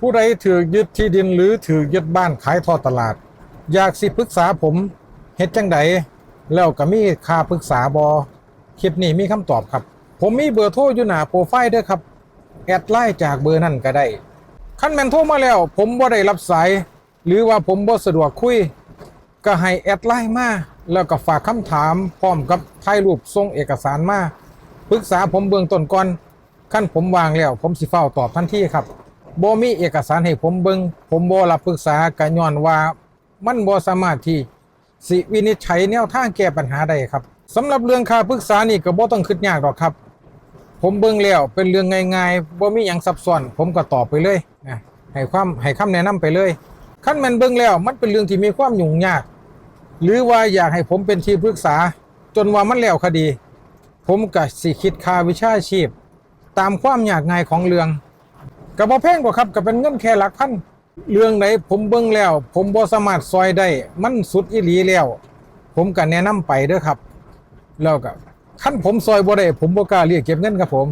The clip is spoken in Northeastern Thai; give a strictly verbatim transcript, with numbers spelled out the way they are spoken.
ผู้ใดถืกยึดที่ดินหรือถืกยึดบ้านขายท่อตลาด อยากสิปรึกษาผมเฮ็ดจั่งใด แล้วก็มีค่าปรึกษาบ่ คลิปนี้มีคำตอบครับ ผมมีเบอร์โทรอยู่หน้าโปรไฟล์เด้อครับ แอดไลน์จากเบอร์นั้นก็ได้ คันแม่นโทรมาแล้วผมบ่ได้รับสาย หรือว่าผมบ่สะดวกคุย ก็ให้แอดไลน์มา แล้วก็ฝากคำถามพร้อมกับถ่ายรูปส่งเอกสารมา ปรึกษาผมเบื้องต้นก่อน คันผมว่างแล้วผมสิฟ้าวตอบทันทีครับ บ่มีเอกสารให้ผมเบิ่ง ผมบ่รับปรึกษา ก็ย้อนว่ามันบ่สามารถที่สิวินิจฉัยแนวทางแก้ปัญหาได้ครับ สำหรับเรื่องค่าปรึกษานี่ก็บ่ต้องคิดยากดอกครับ ผมเบิ่งแล้วเป็นเรื่องง่ายๆ บ่มีหยังซับซ้อน ผมก็ตอบไปเลยนะ ให้ความ ให้คำแนะนำไปเลย คันแม่นเบิ่งแล้วมันเป็นเรื่องที่มีความยุ่งยาก หรือว่าอยากให้ผมเป็นที่ปรึกษา จนว่ามันแล้วคดี ผมก็สิคิดค่าวิชาชีพ ตามความยากง่ายของเรื่อง ก็บ่แพงดอกครับ ก็เป็นเงินแค่หลักพัน เรื่องใดผมเบิ่งแล้ว ผมบ่สามารถซอยได้ มันสุดอีหลีแล้ว ผมก็แนะนำไปเด้อครับ แล้วก็คันผมซอยบ่ได้ ผมบ่กล้าเรียกเก็บเงินครับผม